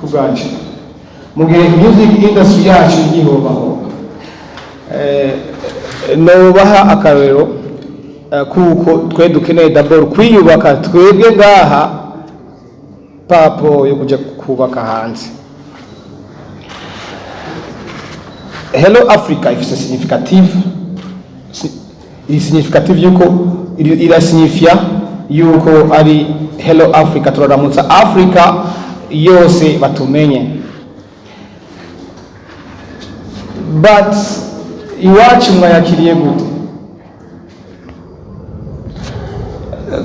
Ku bwacu, mu gihe music industry yacu igihobahoba, nobaha akarorero, kuko twe dukeneye d'abord kwiyubaka twebwe ngaha, papo yo kuja kubaka hanze. Hello Africa ifise significative, iri significative yuko irasignifia yuko ari Hello Africa, turaramutsa Africa yose batumenye. But iwacu mwayakiriye gute?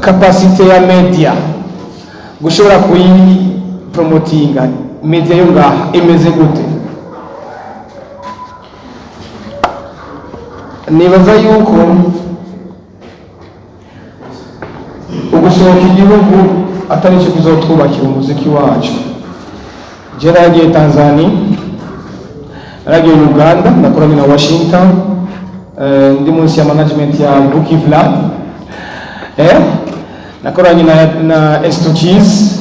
Capacité ya media gushobora kuyipromotinga, media yo ngaha imeze gute? Nibaza yuko ugusohoka igihugu atari cyo kizotwubakira umuziki wacu. Je naragiye Tanzania, naragiye Uganda, nakoranye na Washington, ndi munsi ya management ya Buki Vlad, nakoranye na S2 Keys,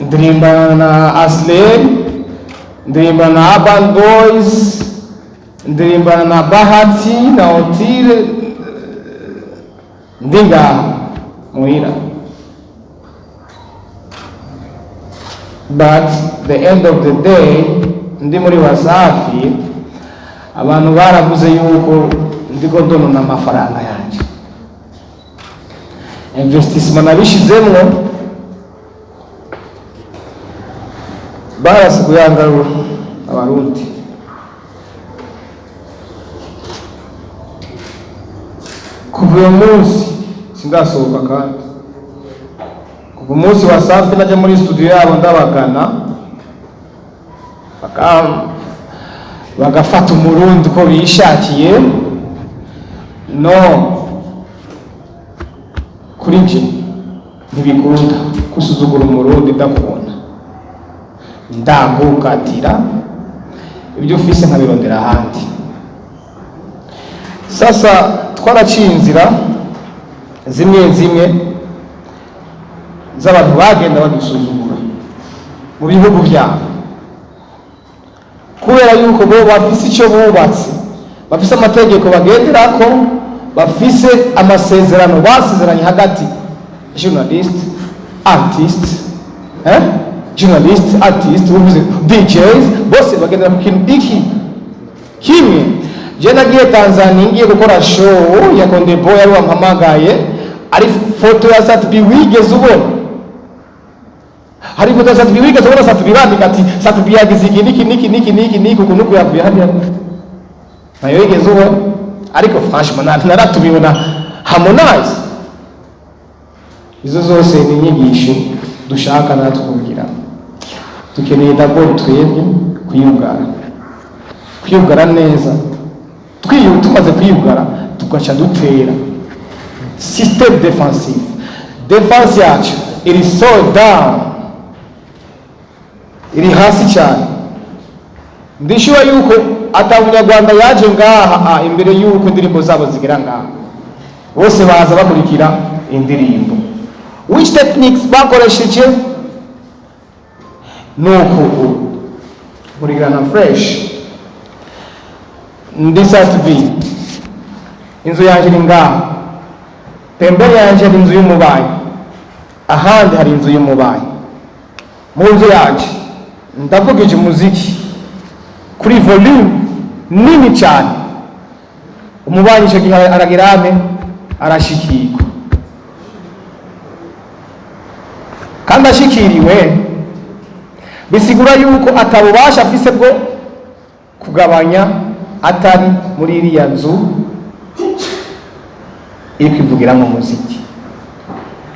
ndirimbana na Asley, ndirimbana na Urban Boys, ndirimbana na Bahati na Otile, ndi ngaha muhira. But the end of the day, ndi muri Wasafi, abantu baravuze yuko ndiko ndonona amafaranga yanje, investissement nabishizemwo, barasi kuyangarura Abarundi. Kuva uyo munsi sindasohoka, kandi kuva umunsi Wasafi najya muri studio yabo ndabagana, bagafata Umurundi uko bishakiye. No kuri nje ntibikunda gusuzugura Umurundi. Ndakubona ndagukatira ibyo ufise nkabirondera ahandi. Sasa twaraciye inzira zimwe zimwe z'abantu bagenda badusuzugura mu bihugu byabo, kubera yuko bo bafise icyo bubatse, bafise amategeko bagenderako, bafise amasezerano basezeranye hagati journalist, artist, eh? Journalist, artist, uvuze DJs, bose bagendera ku kintu iki kimwe. Je nagiye Tanzania ngiye gukora show ya Konde Boy, yari wampamagaye. Ari foto ya Sat-B wigeze ubona? Hari foto ya Sat-B wigeze ubona? Sat-B bandika ati Sat-B yagize iki niki niki niki niki niki, ukuntu uku yavuye hariya, nayo wigeze ubona? Ariko franchement naratumiwe na Harmonize. Izo zose ni inyigisho dushaka natwe kugira. Dukeneye d'abord twebwe kwiyugara, kwiyugara neza. Tumaze kwiyugara, tugaca dutera système défensif. Défense yacu iri so down, iri hasi cyane. Ndishyura yuko ata Munyarwanda yaje ngaha imbere yuko indirimbo zabo zigera ngaha. Bose baza bakurikira indirimbo. Which techniques bakoresheje? Nuko kurikirana fresh. Ndi Sat-B, inzu yanjye iri ngaha, pembeni yanjye hari inzu y'umubanyi, ahandi hari inzu y'umubanyi. Mu nzu yanjye ndavugije umuziki kuri volume nini cyane, umubanyi icyo gihe aragira ame arashikirwa. Kandi ashikiriwe bisigura yuko atabubasha afise bwo kugabanya, atari muri iriya nzu iri kwivugiramo umuziki.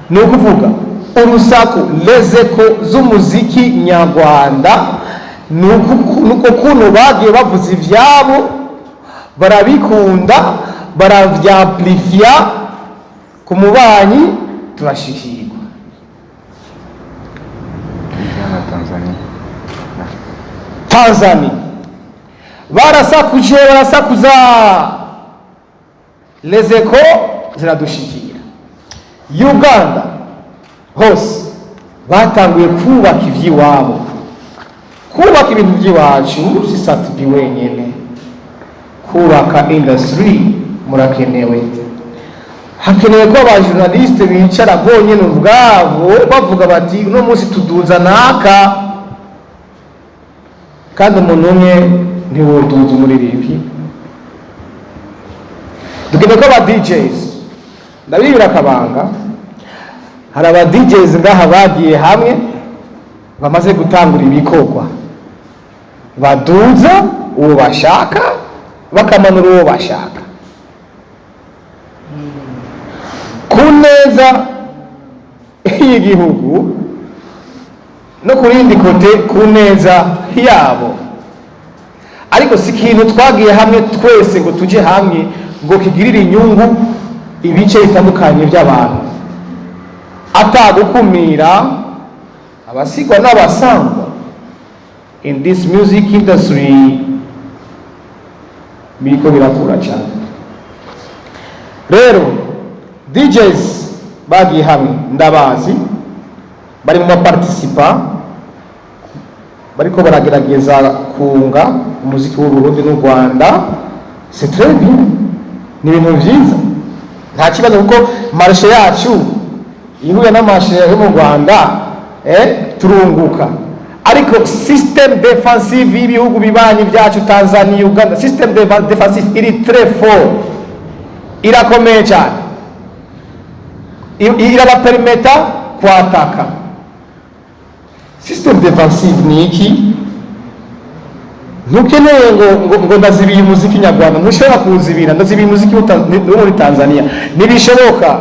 Ni ukuvuga urusaku lezeko z'umuziki nyarwanda, ni uko kuntu bagiye bavuza ivyabo, barabikunda, baravyamplifya, ku mubanyi turashikirwa. Na Tanzania. Tanzania barasakuje, barasakuza, lezeko ziradushikira. Uganda hose batanguye kubaka ivy'iwabo. Kubaka ibintu by'iwacu si Sat-B wenyene. Kubaka industry murakenewe. Hakenewe ko aba journaliste bicara bonyene ubwabo bavuga bati: "Uno munsi tuduza naka." Kandi umuntu umwe ntiwoduza umuririmbyi. Dukeneye ko aba DJs, ndabibira akabanga, hari aba DJs ngaha bagiye hamwe, bamaze gutangura ibikorwa, baduza uwo bashaka, bakamanura uwo bashaka ku neza y'igihugu no ku rindi côté ku neza yabo. Ariko si ikintu twagiye hamwe twese ngo tujye hamwe ngo kigirire inyungu ibice bitandukanye by'abantu, atagukumira abasigwa n'abasangwa. In this music industry biriko birakura cyane. Rero DJs bagiye hamwe, ndabazi, bari mu maparticipa bariko baragerageza kunga umuziki w'u Burundi n'u Rwanda. C'est très bien, ni ibintu vyiza, nta kibazo, kuko marché yacu ihuye na marché yo mu Rwanda, turunguka. Ariko système défensive y'ibihugu bibanyi byacu, Tanzania, Uganda, système défensive iri très fort, irakomeye cyane, irabapermeta kwataka. Système défensive ni iki? Ntukeneye ngo ndazibiye umuziki nyarwanda, ntushobora kuwuzibira. Ndazibiye umuziki wo muri Tanzania, ntibishoboka.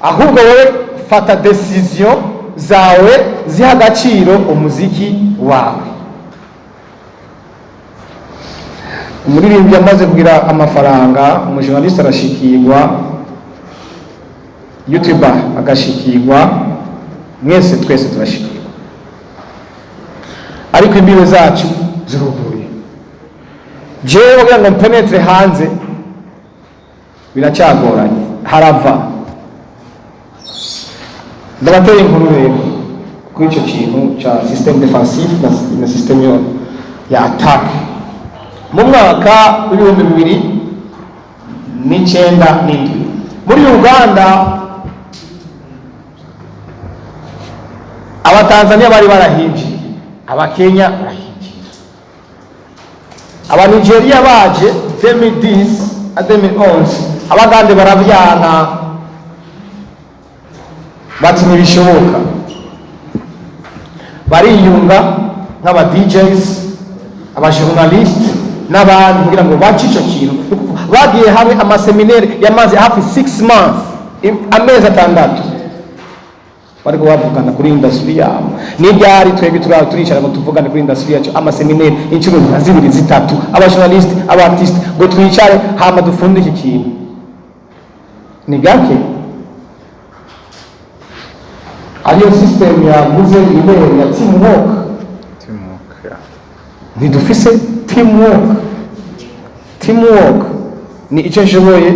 Ahubwo wowe fata décision zawe ziha agaciro umuziki wawe. Umuririmbyi amaze kugira amafaranga, umujournaliste arashikirwa, youtuber agashikirwa, mwese twese turashikirwa. Ariko imbibe zacu ziruguruye. Jewe kugira ngo mpenetre hanze biracyagoranye, harava. Ndabateye inkuru rero kuri icyo kintu cya système défensif na système ya attaque. Mu mwaka w'2097 muri Uganda, Abatanzania bari barahinjiye, Abakenya barahinjiye, Abanigeria baje 2010 na 2011, Abagande baravyanka bati: "Ntibishoboka." Bariyunga nk'aba DJs, abajournaliste n'abandi kugira ngo bace ico kintu. Bagiye hamwe, amaseminaire yamaze hafi 6 months, amezi 6, bariko bavugana kuri industry yabo. N'ibyari twebwe turi turicara ngo tuvugane kuri industry yacu, amaseminaire inshuro nka zibiri, zitatu, abajournaliste, abartiste, ngo twicare hama dufunde iki kintu, ni gake. Ariyo system yavuze ibere ya teamwork. Teamwork, yeah. Ntidufise teamwork. Teamwork ni icyo nshoboye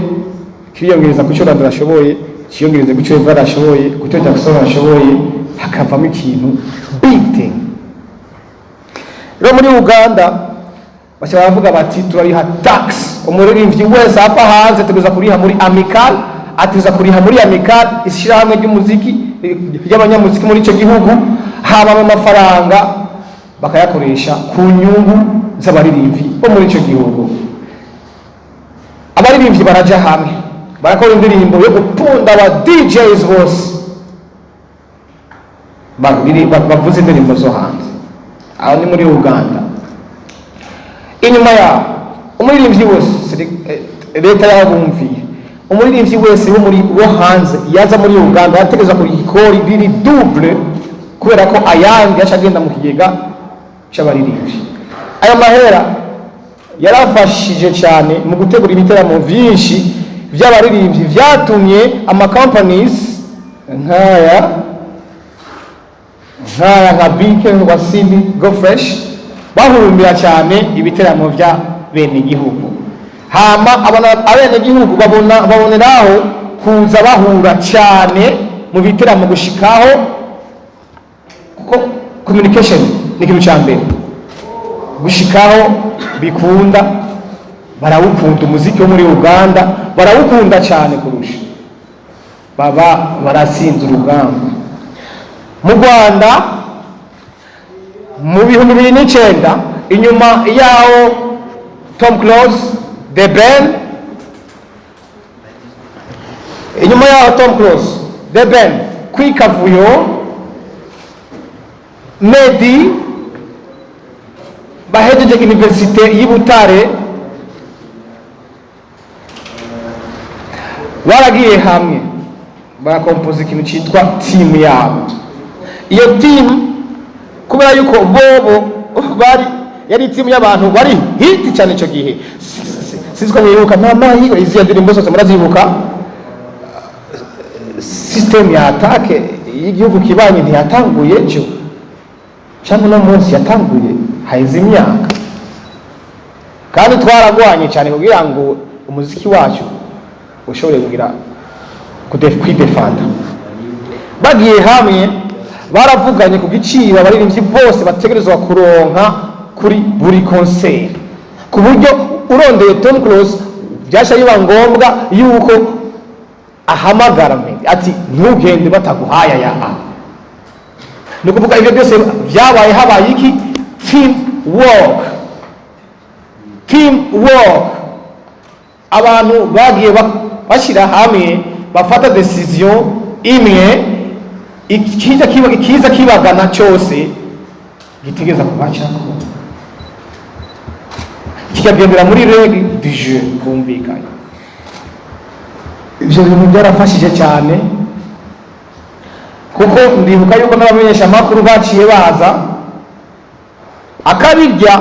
kiriyongereza ku cyo Randra ashoboye, kiyongereza ku cyo Evara ashoboye, ku cyo Jackson ashoboye, hakavamo ikintu big thing. Rero muri Uganda baca baravuga bati: "Turariha tax. Umuririmbyi wese ava hanze tugeza kuriha muri Amicale, ateza kuriha muri Amicale, ishyirahamwe ry'umuziki, ry'abanyamuziki muri icyo gihugu." Haba mu mafaranga bakayakoresha ku nyungu z'abaririmbyi bo muri icyo gihugu. Abaririmbyi baraja hamwe, barakora indirimbo yo gupunda aba DJs bose bavuza indirimbo zo hanze. Aho ni muri Uganda. Inyuma yaho, umuririmbyi wese, leta yabumviye, umuririmbyi wese wo muri wo hanze yaza muri Uganda yategereza kuriha ikori riri double, kubera ko ayandi yaca agenda mu kigega c'abaririmbyi. Ayo mahera yarafashije cyane mu gutegura ibiteramo vyinshi by'abaririmbyi, vyatumye ama companies nk'aya nka BK Wasimbi, Go Fresh, bahurumbira cyane ibiteramo vya bene gihugu. Hama abene gihugu babona baboneraho kuza bahura cyane mu biteramo gushikaho, kuko Communication ni ikintu cya mbere gushikaho bikunda. Barawukunda umuziki wo muri Uganda, barawukunda cyane kurusha. Baba baratsinze urugamba. Mu Rwanda mu 2009, inyuma yaho Tom Close, The Ben, inyuma yaho Tom Close, The Ben, Kwikavuyo, Meddy bahejeje université y'i Butare, baragiye hamwe barakompoza ikintu cyitwa team yabo. Iyo team, kubera yuko bobo bari, yari team y'abantu bari hit cyane icyo gihe. Sinzi ko mwibuka mama hiyo, iziya ndirimbo zose murazibuka. System ya attaque y'igihugu kibanyi ntiyatanguye ejo cyangwa uno munsi, yatanguye haheze imyaka, kandi twaragwanye cyane kugira ngo umuziki wacu ushobore kugira kwidefanda. Bagiye hamwe, baravuganye ku giciro abaririmbyi bose bategerezwa kuronka kuri buri concert, ku buryo urondeye Tom Close byasha biba ngombwa yuko ahamagara Meddy ati: "Ntugende bataguhaye aya." A ni ukuvuga ibyo byose byabaye habaye iki? Team work, team work. Abantu bagiye bashyira hamwe, bafata decision imwe, ikiza kiba, ikiza kibagana cyose gitegereza kubacako, kikagendera muri règle du jeu bumvikanye. Ibyo bintu byarafashije cyane, kuko ndibuka yuko n'abamenyesha amakuru baciye baza akabirya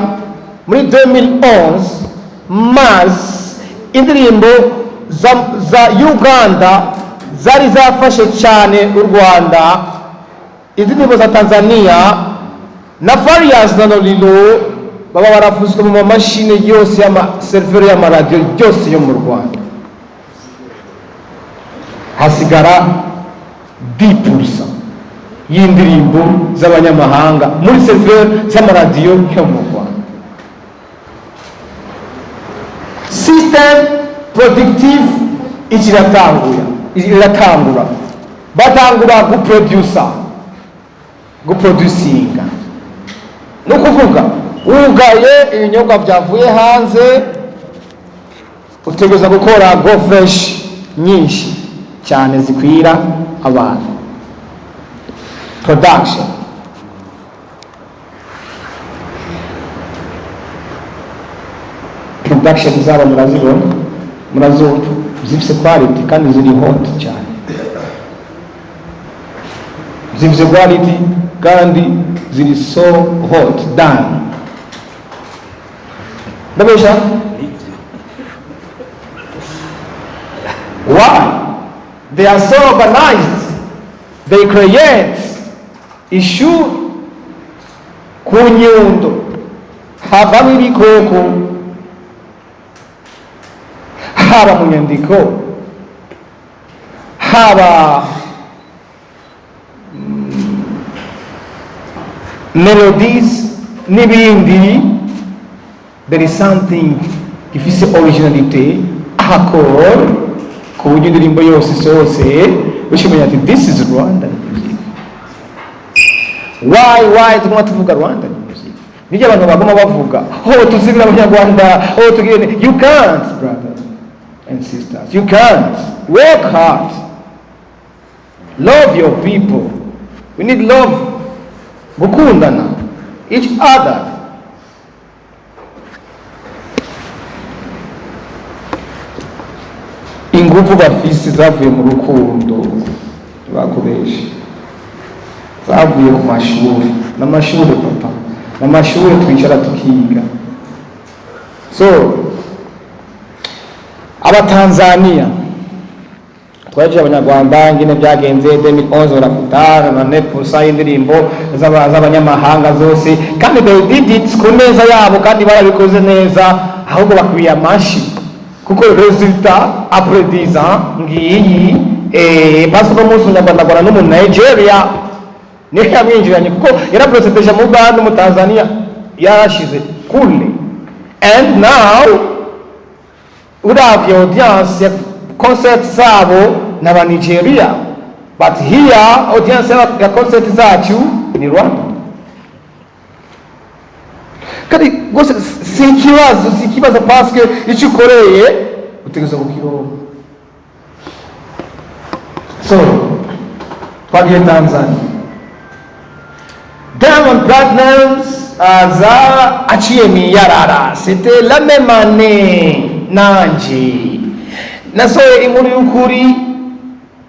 muri 2011 mars. Indirimbo za Uganda zari zafashe cyane u Rwanda, indirimbo za Tanzania na Farious na Lolilo baba baravuzwe mu mamashini yose y'amaseriveri y'amaradiyo yose yo mu Rwanda, hasigara 10% y'indirimbo z'abanyamahanga muri seriveri z'amaradiyo yo mu Rwanda. System productive ikiratangura, iratangura, batangura guproducer, guproducinga. Ni ukuvuga wugaye ibinyobwa byavuye hanze, utegereza gukora go fresh nyinshi cyane zikwira abantu. Production, production zabo murazibona, murazumva, zifise quality kandi ziri hot cyane, zifise quality kandi ziri so hot done. Ndabesha? Why they are so organized? They create ishuri ku Nyundo, havamo ibikoko, haba mu nyandiko, haba melodies n'ibindi. There is something gifise originalité, accord, ku buryo indirimbo yose isohotse ushimenya ati: "This is Rwandan music." Why tuguma tuvuga Rwandan music? Nibyo abantu baguma bavuga: "Oh, tuzibira abanyarwanda, oh, tugire." You can't, brothers and sisters, you can't. Work hard, love your people. We need love, gukundana each other. Ingufu bafise zavuye mu rukundo bakoresha, zavuye ku mashuri n'amashuri, papa, n'amashuri twicara tukiga. So abatanzania twaje, abanyarwanda ngene byagenze 2011, barafuta na 9% y'indirimbo z'abanyamahanga zose, kandi they did it ku neza yabo, kandi barabikoze neza, ahubwo bakwiye amashi, kuko résultat après 10 ans ngiyi. Parce que uno munsi umunyarwanda agwana n'umu Nigeria. Niyo yamwinjiranye, kuko yaraprocesseje mu Uganda, mu Tanzania yarashize kule. And now uravye audience ya concert zabo n'aba Nigeria, but here audience ya concert zacu ni Rwanda. Kandi rwose si ikibazo, parce que icyo ukoreye utegerezwa kukironka. So twagiye Tanzania, Diamond Platnumz aza aciye miyarara. C'était la même année nanje nasohoye Inkuru y'Ukuri,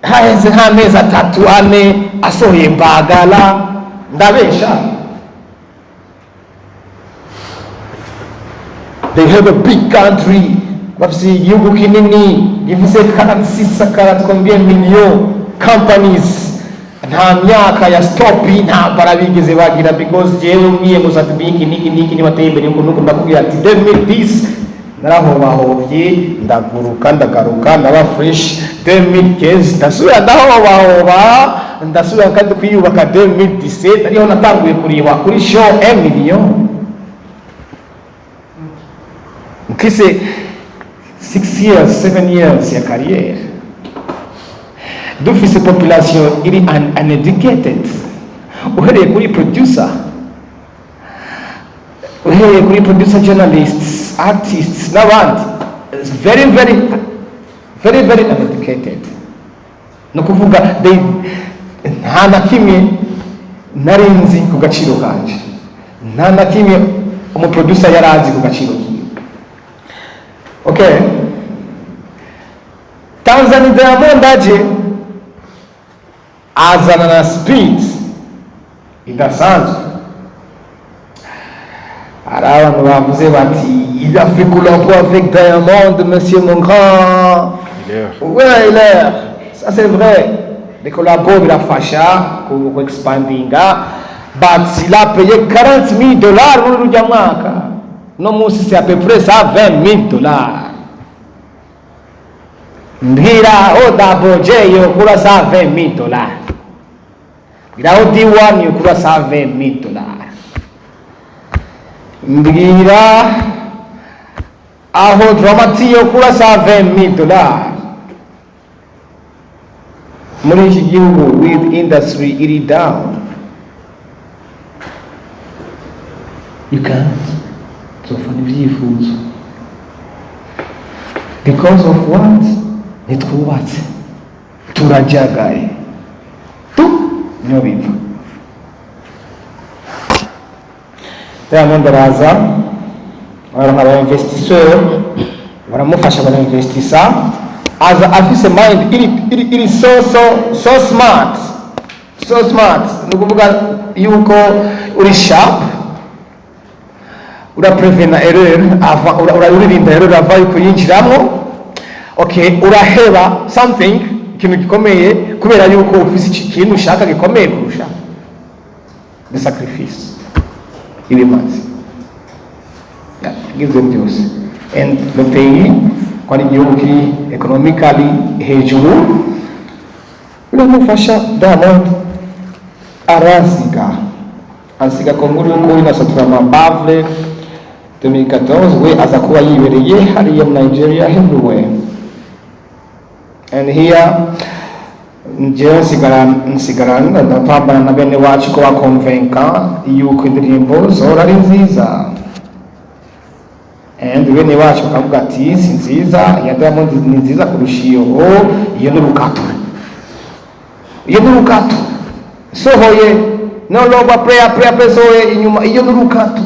haheze nk'amezi 3, 4 asohoye Mbagala. Ndabesha? They have a big country, bafise igihugu kinini gifise 46, 40 combien million companies. Nta myaka ya stop, intambara bigeze bagira, because jewe umbwiye ngo Sat-B iki niki niki nibateye imbere yuko nuko, ndakubwira ati 2010 narahobahovye, ndaguruka, ndagaruka, ndaba fresh. 2015 ndasubira ndahobahoba, ndasubira kandi kwiyubaka. 2017 ariho natanguye kuriwa kuri show 1 million, mfise 6 years, 7 years ya carrière, dufise population iri uneducated, uhereye kuri producer, journalists, artists n'abandi. It's very, very, very, very uneducated. Ni ukuvuga nta na kimwe nari nzi ku gaciro kanje, nta na kimwe umuproducer yari azi ku gaciro kiwe. Okay, Tanzania, Diamond aje azana na speed idasanzwe. Hari abantu bavuze bati: "Il a fait collabo avec Diamond, monsieur mon grand." Il est Ouais, il est ça, c'est vrai, les collabos birafasha ku expandinga, but il a payé 40 000 $ muri rujya mwaka. No munsi c'est à peu près ça, 20 000 $. Mbwira aho Double J yokura sa 20 000 $, mbwira aho D1 yokura sa 20 000 $, mbwira aho Drama T yokura sa 20 000 $ muri iki gihugu with industry iri down. You can't. Tuzofana ibyifuzo because of what? Ntitwubatse, turajagaye tu, niyo bipfa. Diamond araza, baronka aba investisseur, baramufasha, barainvestisa. Aza afise mind iri so so so smart, so smart. Ni ukuvuga yuko uri sharp, uraprevena erreur ava, uririnda erreur ava kuyinjiramo. Okay, uraheba something, ikintu gikomeye, kubera yuko ufise ikintu ushaka gikomeye kurusha. The sacrifice ibimaze yagize byose, and the pays ko ari igihugu kiri economically hejuru, biramufasha. Diamond arasiga, asiga ko muri uko inasatura mabavle 2014, we aza kuba yibereye hariya mu Nigeria, everywhere, and here njyewe nsigara ndapambana na bene wacu ko bakonvenka yuko indirimbo zora ari nziza, and bene wacu bakavuga ati: "Si nziza, iya Diamond ni nziza kurusha iyo." Iyo ni rukato, iyo ni rukato. Sohoye No Love, Prayer, Prayer, Prayer, sohoye inyuma, iyo ni rukato.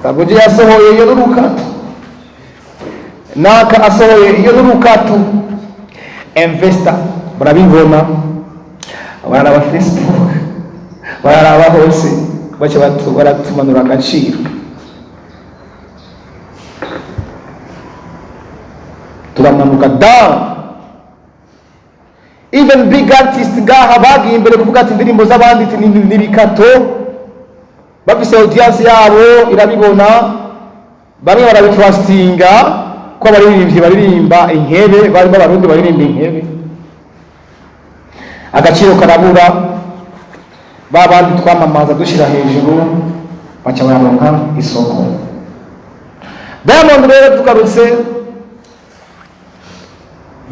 Double J yasohoye, iyo ni rukato. Naka asohoye, iyo ni rukato. Investor barabibona, bararaba Facebook, bararaba hose, baca baratumanura agaciro, turamanuka down. Even big artist ngaha bagiye imbere kuvuga ati indirimbo z'abandi ati ni bikato, bafise audience yabo irabibona. Bamwe barabitrustinga ko abaririmbyi baririmba inkebe, barimo Abarundi baririmba inkebe, agaciro karabura. Ba bandi twamamaza dushyira hejuru baca bararonka isoko. Diamond rero, tugarutse,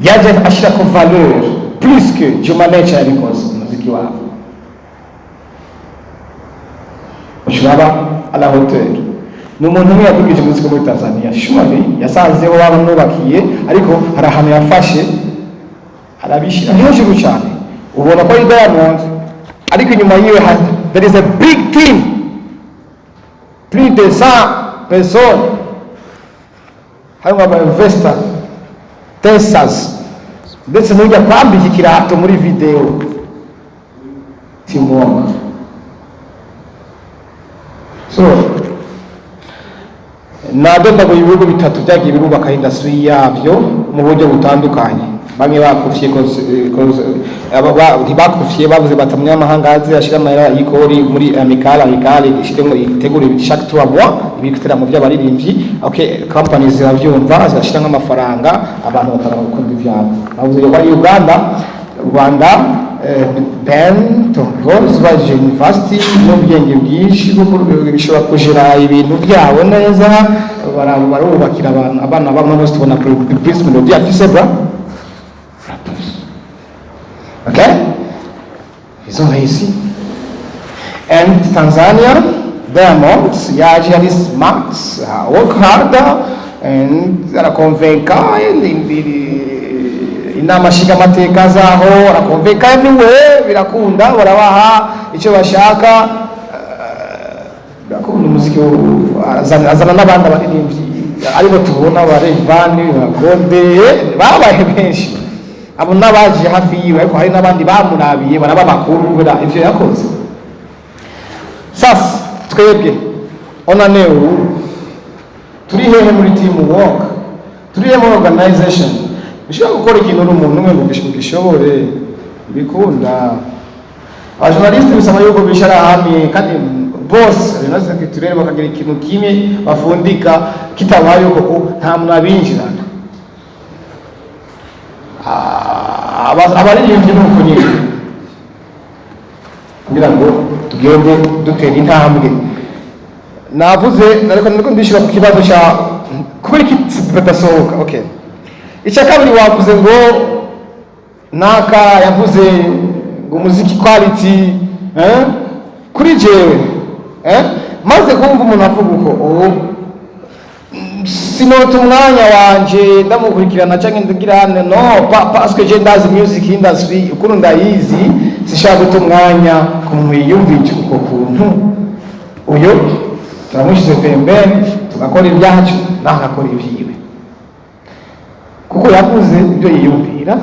yaje ashyira ko valeur plus que Juma Nature yabikoze. Umuziki wabo ushobora à la hauteur. Ni umuntu umwe yadugije umuziki muri Tanzania. Surely yasanzeho bamwubakiye, ariko hari ahantu yafashe arabishyira hejuru cyane, ubona ko ari Diamond, ariko inyuma yiwe there is a big team, plus de 100 personnes, harimo aba investor, dancers, ndetse n'ujya kwambika ikirato muri video, teamwork. So nadondaguye ibihugu bitatu byagiye birubaka industry yabyo mu buryo butandukanye. Bamwe bakufye, ntibakufye, bavuze bati umunyamahanga aze ashira amahera y'ikori muri amicale, amicale ishiremo, itegure chaque 3 mois ibiteramo by'abaririmbyi. Okay, companies ziravyumva, zirashira nk'amafaranga, abantu batanga gukunda ivyabo. Bavuze ko ari Uganda, Rwanda, Ben Togo baje university n'ubwenge bwinshi bwo bishobora kujera ibintu byabo neza, barubakira abantu, abana bamwe bose tubona Bruce Melody afise bra. Okay, ils ont réussi. And Tanzania, Diamond yaje ari smart, work harder and arakonvenka inama nshingamateka zaho, arakonvenka everywhere, birakunda, barabaha icyo bashaka, birakunda. Umuziki azana n'abandi abaririmbyi aribo tubona, ba Rayvanny, ba Gode, babaye benshi. Abo n'abaje hafi yiwe, ariko hari n'abandi bamurabiye baraba bakuru kubera ivyo yakoze. Sasa twebwe onane ubu turi hehe muri team work? Turi hehe muri organization? Ushobora gukora ikintu uri umuntu umwe ngo ugishobore? Bikunda? Abajournaliste bisaba yuko bicara hamwe kandi bose, journaliste culturel, bakagira ikintu kimwe bafundika, kitabaye uko nta muntu abinjirana. Abaririmbyi ni uko nyine, kugira ngo tugende dutera intambwe. Navuze ariko niko ndishyura ku kibazo cya kubera iki badasohoka. Okay, icya kabiri wavuze ngo naka yavuze ngo umuziki quality, eh? Kuri jewe, eh? Maze kumva umuntu avuga uko, ubu sinota umwanya wanje ndamukurikirana canke ndagira no parce que je ndazi music industry ukuntu ndayizi, sishaka guta umwanya ku muntu yiyumvije uko kuntu. Uyo turamushyize pembeni, tugakora ibyacu, nawe agakora ibyiwe, kuko yavuze ibyo yiyumvira,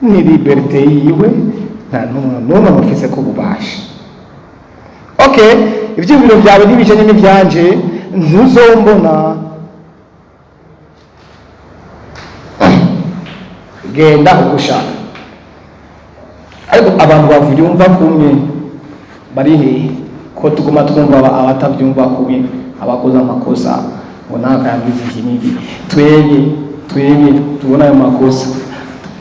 ni liberté yiwe, nta n'umuntu n'umwe amufise ko ububasha. Okay, ibyiyumviro byawe ntibijanye n'ibyanje, ntuzombona, genda uko ushaka. Ariko abantu bavyumva kumwe bari hehe, ko tuguma twumva abatavyumva kumwe, abakoze amakosa ngo naka yagize iki n'iki? Twebwe tubona ayo makosa,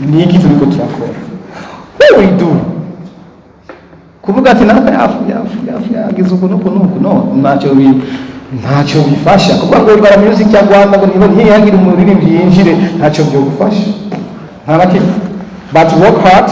niki turiko turakora? What we do? Kuvuga ati naka yafu yafu yafu yagize uku n'uku n'uku, no ntacyo bifasha. Kuvuga ngo rwara music ya Rwanda ngo ntihagire umuririmbyi yinjire, ntacyo byogufasha, nta na kimwe. But work hard.